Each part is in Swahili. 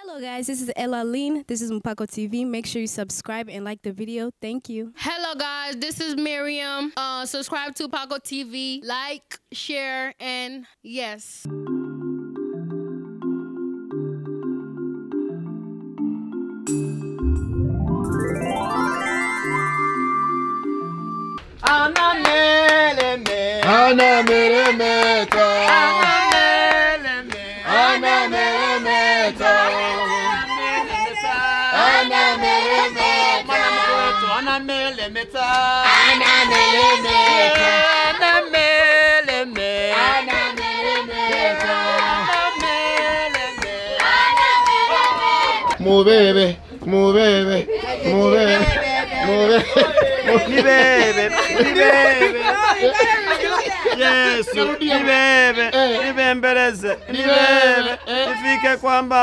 Hello guys, this is Ella Lean. This is Mpako TV. Make sure you subscribe and like the video. Thank you. Hello guys, this is Miriam. Subscribe to Mpako TV. Like, share, and yes. Anameremeta, anameremeta, anameremeta, anameremeta, anameremeta, anameremeta, anameremeta. Mubebe, mubebe, mubebe, mubebe. Nibebe, nibebe. Yesu, nibebe, nibembeleze, nibebe, nifike kwamba.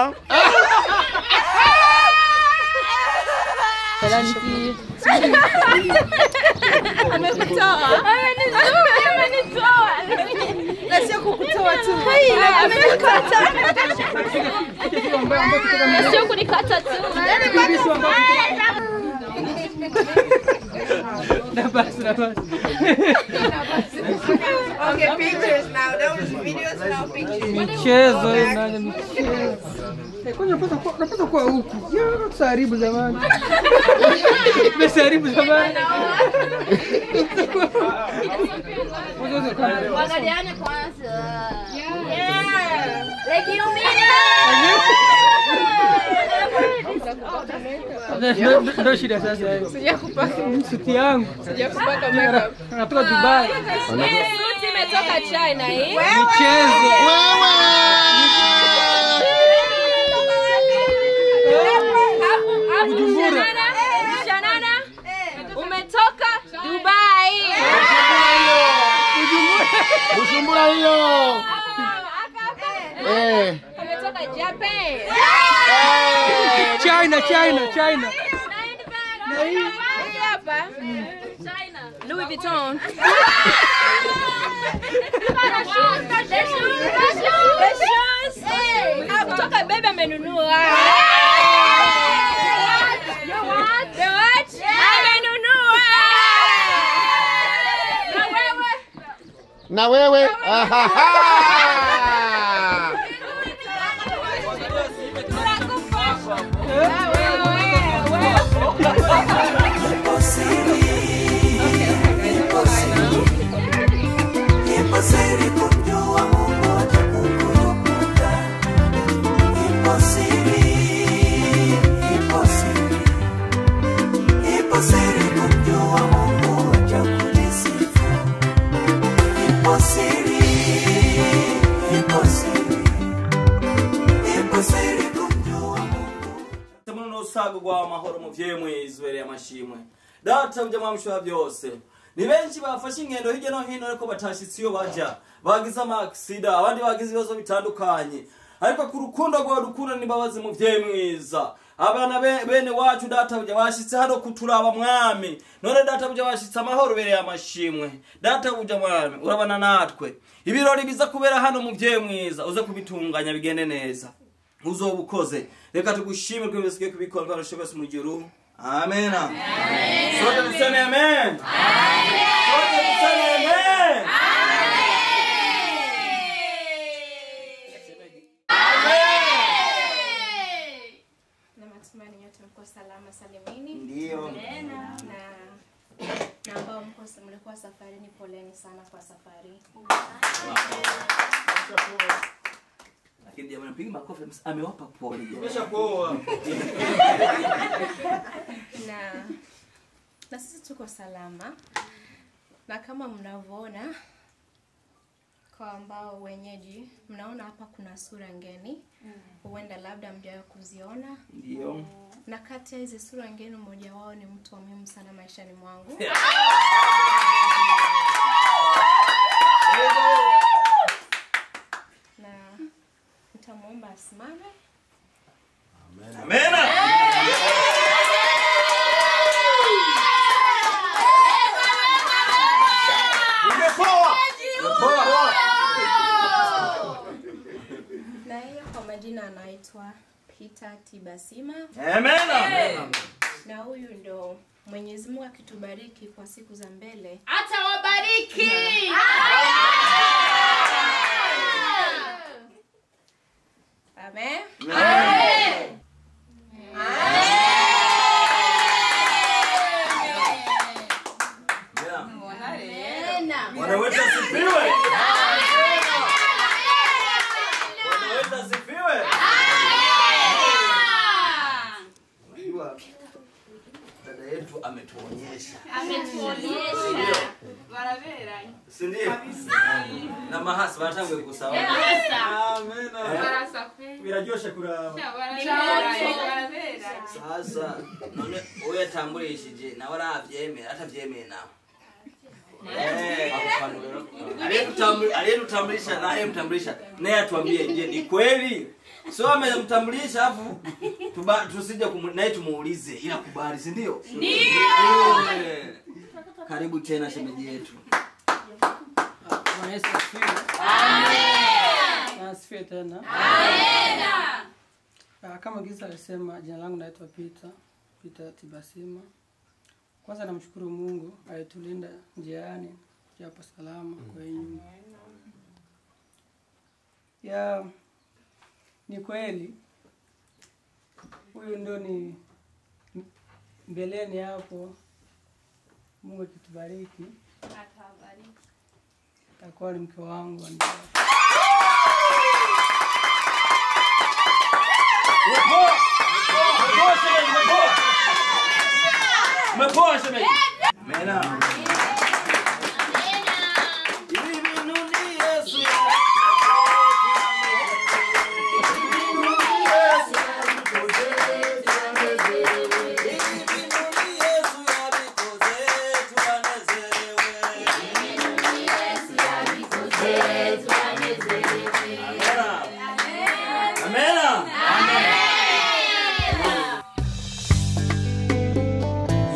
Amekutoa. Amenitoa. Na sio kukutoa tu. Amekukata. Na sio kunikata tu. Na basi. Okay, pictures now. That was videos now, pictures. Michezo nani michezo. Kwani unapaswa kuwa huku. Ya tusaharibu zamani. Tumesaharibu zamani. Waangaliane kwanza. Yeah. Like you mean it. Ndio shida sasa. Sijakupaka suti yangu. Sijakupaka makeup. Natoka Dubai. Suti imetoka China hii. Michezo. Wewe. Bujumbura. Shanana. Umetoka Dubai. Bujumbura hiyo. Eh. Umetoka Japan. China, China, China. Na hii hapa China. Louis Vuitton. The shoes. Kutoka bebe amenunua. The watch? Amenunua. Na wewe? Na wewe? Aha. Kwa amahoro muvyeyi mwizwereye amashimwe data uje mwamshuha byose. Ni benshi bafashe ingendo hirya no hino ariko batashitse iyo baja, bagize amaksida, abandi bagize ibibazo bitandukanye, ariko ku rukundo rwa rukunda n'imbabazi muvyeyi mwiza abana bene wacu data uje bashitse hano kuturaba mwami. None data uje bashitse amahoro bereye amashimwe. Data uje mwami urabana natwe, ibirori biza kubera hano muvyeyi mwiza uze kubitunganya bigende neza. Uzobukoze. Reka tugushime kwa bisigaye kubikora kwa rushe mu giru. Amen. Sote tuseme amen. Amen. Sote tuseme amen. Amen. Na matumaini nyote mko salama salimini. Ndio. Na ambao mko mlikuwa safarini, poleni sana kwa safari. Lakini jamani piga makofi, amewapa pole. Nimeshapoa. Na sisi tuko salama. Na kama mnavyoona, kwa ambao wenyeji, mnaona hapa kuna sura ngeni. Huenda labda mjawahi kuziona. Ndio. Na kati ya hizi sura ngeni mmoja wao ni mtu wa muhimu sana maishani mwangu. Na nitamuomba asimame. Amen. Amen. Umepoa. Umepoa. Na yeye kwa majina anaitwa Peter. Peter Tibasima. Amen. Na huyu ndo Mwenyezi Mungu akitubariki kwa siku za mbele atawabariki. Amen. Amen. Bwana wetu asifiwe. Bwana wetu asifiwe. Unajua dada yetu ametuonyesha. Ametuonyesha. Barabara. Si ndio? Na mahasi wanataka kusawa. Amen. Birajoshe kuraba. Sasa none uye tambulishije nawe aravyemera atavyemeye nawe. Aliyetutambulisha na aliyemtambulisha naye atuambie, je, ni kweli? So amemtambulisha afu tusije naye tumuulize ila kubali, si ndio? Ndio. Karibu tena shemeji yetu. Bwana Yesu asifiwe. Amen. Asifiwe tena. Amen. Kama Giza alisema, jina langu naitwa Peter Tibasima. Kwanza namshukuru Mungu alitulinda njiani japo salama kwa nyumba. Ya ni kweli huyu ndo ni mbeleni hapo, Mungu akitubariki atawabariki, atakuwa ni mke wangu. Mpoa shemeji. Mena.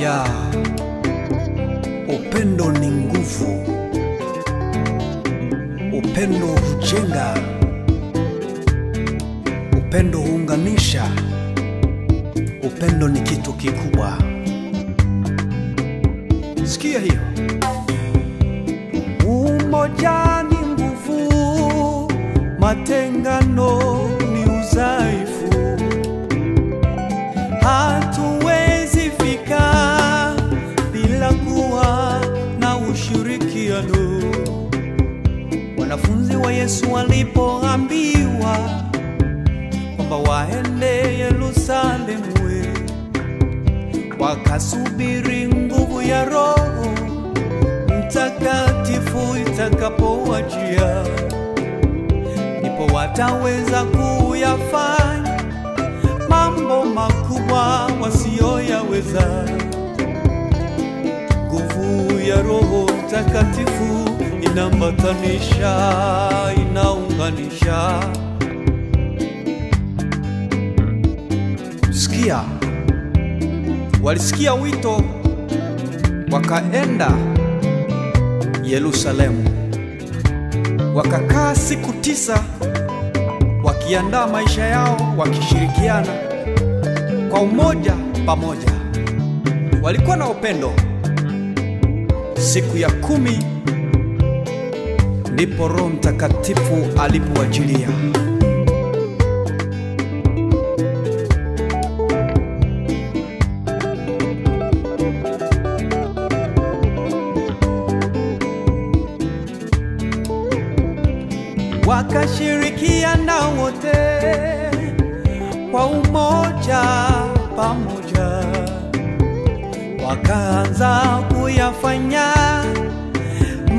Ya, upendo ni nguvu, upendo hujenga, upendo huunganisha, upendo ni kitu kikubwa. Sikia hiyo. Umoja ni nguvu, matengano ni udhaifu. Hatuwezi fika bila kuwa na ushirikiano. Wanafunzi wa Yesu walipoambiwa kwamba waende Yerusalemu, wakasubiri nguvu ya Roho Mtakatifu itakapowajia, ndipo wataweza kuyafanya mambo makubwa wasiyoyaweza. Nguvu ya Roho Mtakatifu inambatanisha, inaunganisha. Sikia, walisikia wito wakaenda Yerusalemu, wakakaa siku 9 wakiandaa maisha yao, wakishirikiana kwa umoja pamoja. Walikuwa na upendo. Siku ya 10 ndipo Roho Mtakatifu alipowajilia. Wakashirikiana wote kwa umoja pamoja, wakaanza kuyafanya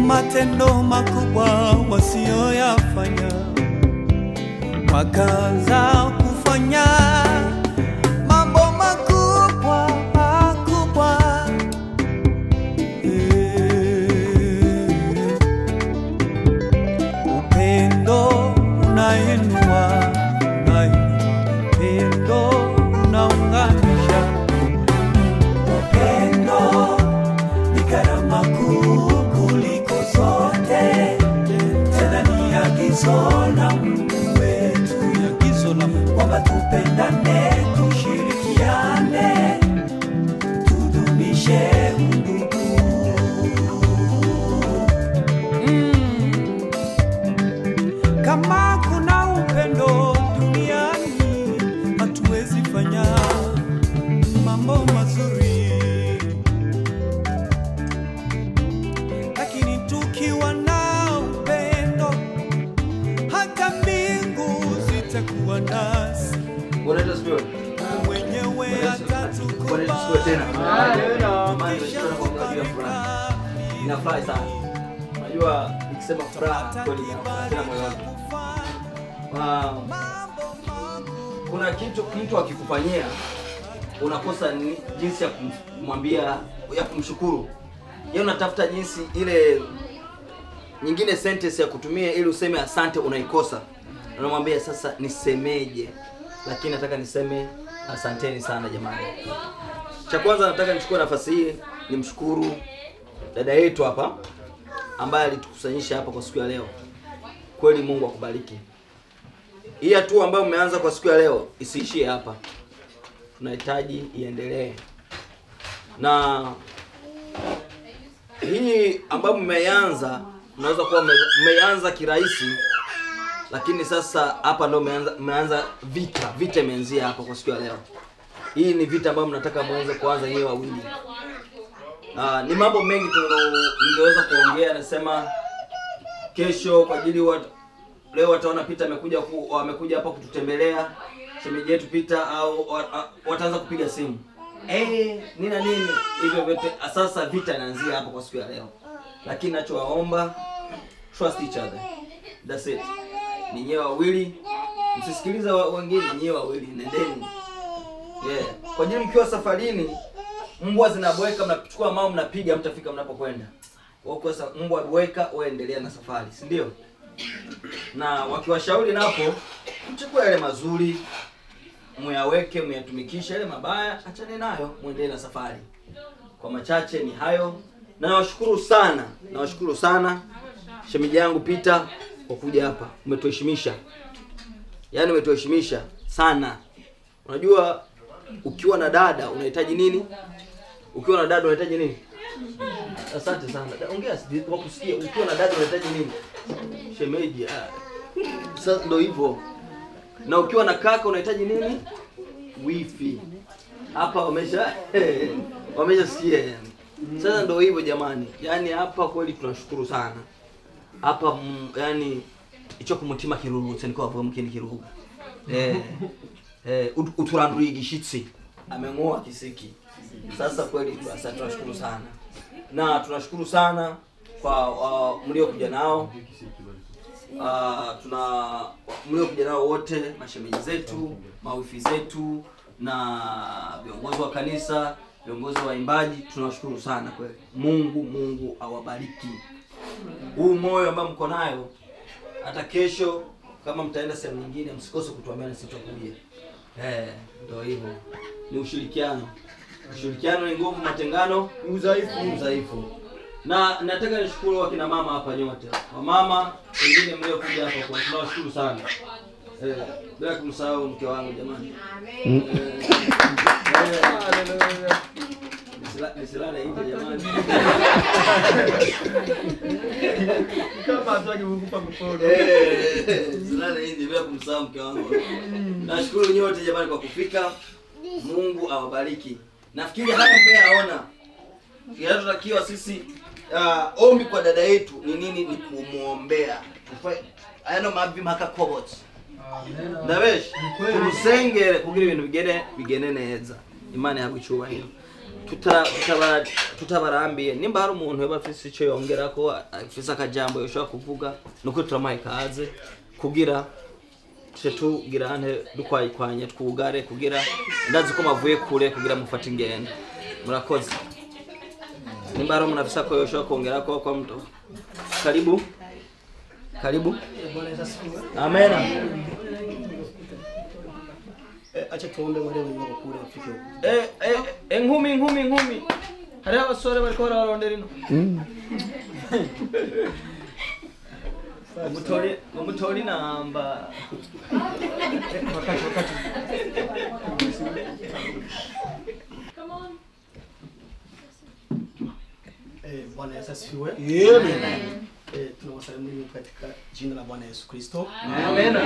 matendo makubwa wasiyoyafanya. Wakaanza kufanya mambo makubwa makubwa. Upendo unainua, unainua, upendo unaunganisha. Upendo ni karama kuu kuliko zote, tena ni agizo la Mungu wetu, agizo la Mungu kwamba tupendane. Bwana Yesu asifiwe. Mwenyewe Bwana Yesu asifiwe tena. Jamani, tunashukuru kwa ajili ya furaha. Ninafurahi sana. Unajua nikisema furaha kweli ninafurahi tena moyo wangu. Kuna kitu mtu akikufanyia unakosa jinsi ya kumwambia, ya kumshukuru. Yeye unatafuta jinsi ile nyingine sentence ya kutumia ili useme asante, unaikosa. Unamwambia sasa nisemeje? Lakini nataka niseme asanteni sana jamani. Cha kwanza nataka nichukue nafasi hii nimshukuru dada yetu hapa ambaye alitukusanyisha hapa kwa siku ya leo. Kweli Mungu akubariki. Hii hatua ambayo mmeanza kwa siku ya leo isiishie hapa. Tunahitaji iendelee. Na hii ambayo mmeanza, mnaweza kuwa mmeanza kirahisi, lakini sasa hapa ndio mmeanza vita. Vita imeanzia hapa kwa siku ya leo. Hii ni vita ambayo mnataka muanze kuanza nyewe wawili. Ni mambo mengi ningeweza kuongea, nasema kesho kwa ajili leo wataona Peter amekuja hapa kututembelea, shemeji yetu Peter, au wataanza kupiga simu. Nina nini hivyo vyote. Sasa vita inaanzia hapa kwa siku ya leo. Lakini nachowaomba, trust each other. That's it. Ni nyewe wawili, msisikilize wengine, nyewe wawili nendeni. Yeah. Kwa ajili mkiwa safarini, mbwa zinabweka, mnachukua mawe mnapiga, mtafika mnapokwenda. Kwa sasa mbwa bweka, wewe endelea na safari, si ndio? Na wakiwashauri napo, mchukue yale mazuri, muyaweke, muyatumikishe, yale mabaya achane nayo, muendelee na safari. Kwa machache ni hayo. Na nawashukuru sana, nawashukuru sana shemeji yangu Peter kwa kuja hapa. Umetuheshimisha. Yaani umetuheshimisha sana. Unajua ukiwa na dada unahitaji nini? Ukiwa na dada unahitaji nini? Asante sana. Ongea wakusikie. Ukiwa na dada unahitaji nini? Shemeji. Sasa ndio hivyo. Na ukiwa na kaka unahitaji nini? Wifi. Hapa wamesha sikia. Sasa ndio hivyo jamani. Yaani hapa kweli tunashukuru sana. Hapa yani icho kumutima kirurutse niko bavuga mukindi kiruhuga. Uturandura igishitsi. Amengoa kisiki. Sasa kweli sasa tunashukuru sana. Na tunashukuru sana kwa mliokuja nao. Tuna mliokuja nao wote, mashemeji zetu, mawifi zetu na viongozi wa kanisa, viongozi wa waimbaji, tunashukuru sana kweli. Mungu awabariki. Huu moyo ambao mko nayo, hata kesho kama mtaenda sehemu nyingine msikose kutuambia na sisi tutakuja. Ndio hivyo. Ni ushirikiano. Ushirikiano ni nguvu, matengano ni udhaifu. Na nataka nishukuru wakina mama hapa nyote. Wamama wengine mliokuja hapa kwa tunawashukuru sana. Bila kumsahau mke wangu jamani. Nisilale nje jamani. Kama hataki kukupa mkono. Nisilale nje bila kumsahau mke wangu. Nashukuru nyote jamani kwa kufika. Mungu awabariki. Nafikiri hapa mmeaona. Kinachotakiwa sisi ombi kwa dada yetu ni nini? Ni kumuombea. Ayano mabi maka kobot. Ndabesh tumusengere kugira ibintu bigene neza. Imana yagucyubahiro. Tutabarambiye nimba hari umuntu yoba afise ico yongera ko afise akajambo yoshobora kuvuga nuko turamaye kaze kugira tuce tugira ante dukwayikwanya twugare kugira ndazi ko mavuye kure kugira mufate ingendo. Murakoze. Nimba hari umuntu afise ko yoshobora kongera ko kwa mtu. Karibu. Karibu. Amen. Acha tuombe wale wenye wako kule wafike huko. Nkumi. Hari abasore bariko bararondera ino. Umutori namba. Wakati. Come on. Bwana Yesu asifiwe. Amen. Tunawasalimu katika jina la Bwana Yesu Kristo. Amen.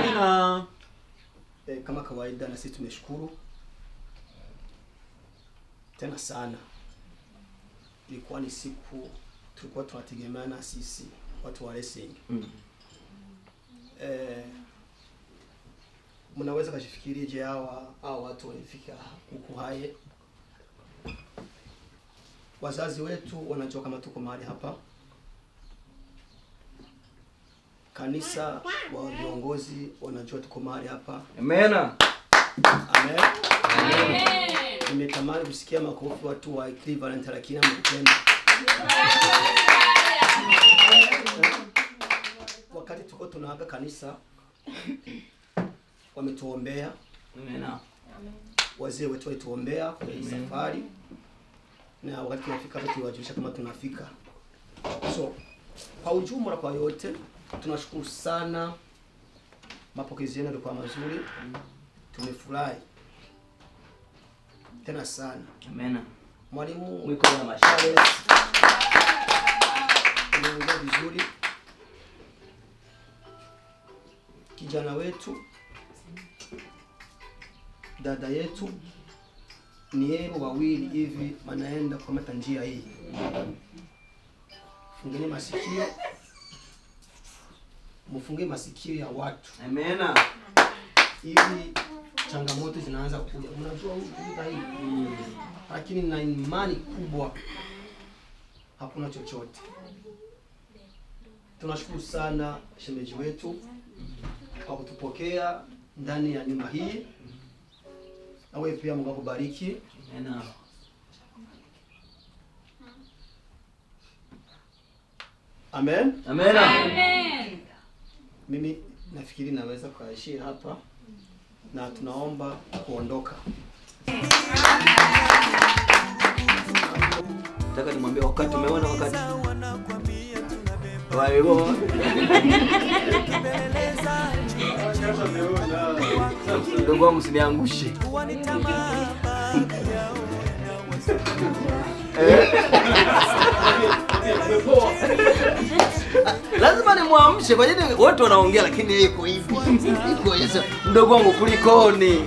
Kama kawaida na sisi tumeshukuru tena sana. Ilikuwa ni siku tulikuwa tunategemeana sisi watu wa racing. Mnaweza kujifikiria je hawa watu walifika huku haye. Wazazi wetu wanajua kama tuko mahali hapa. Kanisa wa viongozi wanajua tuko mahali hapa. Amen. Amen. Amen. Nimetamani kusikia makofi watu wa Equivalent lakini hamkupenda. Wakati tuko tunaaga kanisa wametuombea. Amen. Wazee wetu walituombea kwa hii safari. Na wakati tunafika hapa tuliwajulisha kama tunafika. So kwa ujumla kwa yote tunashukuru sana. Mapokezi yenu yalikuwa mazuri. Tumefurahi tena sana. Amen. Mwalimu mwiko na mashale. Umeongea vizuri. Kijana wetu, dada yetu, ni yeye wawili hivi wanaenda kukamata njia hii. Fungeni masikio. Mfunge masikio ya watu. Amen. Hivi changamoto zinaanza kuja. Unajua huu hii. Lakini na imani kubwa hakuna chochote. Tunashukuru sana shemeji wetu kwa kutupokea ndani ya nyumba hii. Na wewe pia Mungu akubariki. Amen. Amen. Amen. Amen. Mimi nafikiri naweza kuishia hapa na tunaomba kuondoka. Nataka nimwambie wakati umeona wakati. Wao. Ndugu wangu usiniangushe. Lazima nimwamshe kwa nini wote wanaongea lakini yeye yuko hivi. Yuko Yesu. Mdogo wangu kulikoni?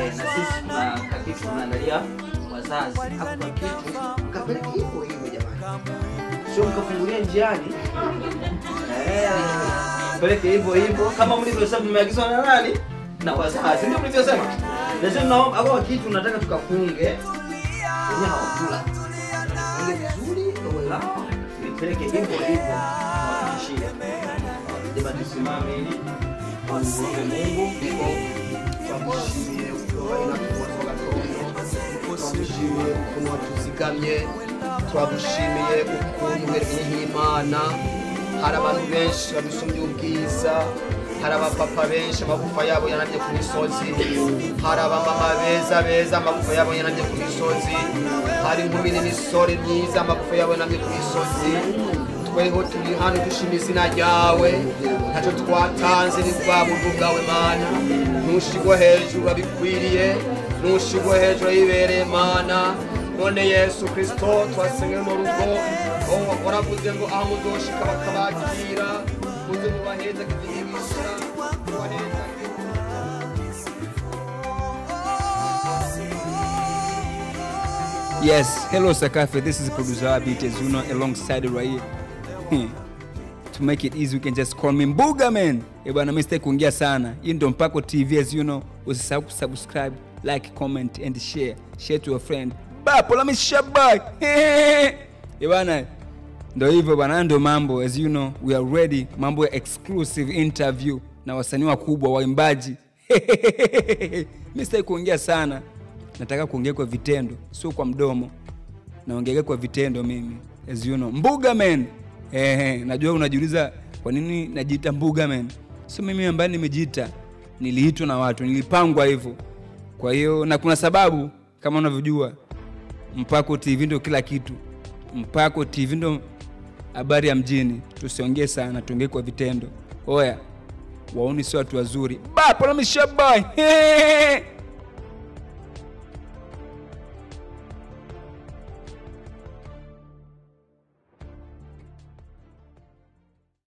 Na sisi tuna kitu tunaandalia wazazi. Hapo kwa kitu mkapeleke hivyo hivyo jamani. Sio mkafungulia njiani. Peleke hivyo hivyo kama mlivyosema mmeagizwa na nani? Na wazazi. Ndio mlivyosema. Na sisi tunaomba hapo kitu tunataka tukafunge. Wenyewe hawakula. Funge vizuri ndio lao. Nipeleke hivyo hivyo. Wafikishie. Ndio tusimame ili tuombe Mungu. Tushimie tushimie ukuntu watuzigamye, turagushimiye ukuntu Imana. Hari abantu benshi badusumbye ubwiza, hari abapapa benshi amagufa yabo yanamye ku misozi, hari abamama beza beza amagufa yabo yanamye ku misozi, hari inkumi n'imisore myiza amagufa yabo yanamye ku misozi. Tweho turi hano dushima izina ryawe, ntacyo twatanze ni bwa buntu bwawe Mana. Ntushigwe hejuru abikwiriye, ntushigwe hejuru yibereye Mana. None Yesu Kristo twasengera mu rugo, waravuze ngo aho muzoshika bakabakira, muze mubaheza kizihimisha, mubaheza. Yes, hello Sakafe, this is producer Abit as you know, alongside right here. To make it easy, you can just call me Mbuga man. Eh bwana, mimi sitaki kuongea sana. Hii ndio Mpako TV as you know. Usisahau kusubscribe, like, comment and share. Share to your friend. Ba, pola mi shabai. Eh bwana, ndio hivyo bwana, ndio mambo. As you know, we are ready. Mambo ya exclusive interview na wasanii wakubwa, waimbaji. Mimi sitaki kuongea sana. Nataka kuongea kwa vitendo, sio kwa mdomo. Naongea kwa vitendo mimi. As you know, Mbuga man. Najua unajiuliza kwa nini najiita Mbuga man. Sio mimi ambaye nimejiita, niliitwa na watu, nilipangwa hivyo. Kwa hiyo na kuna sababu kama unavyojua Mpako TV ndio kila kitu. Mpako TV ndio habari ya mjini. Tusiongee sana, tuongee kwa vitendo. Oya, waoni sio watu wazuri. Ba, pala mishabai.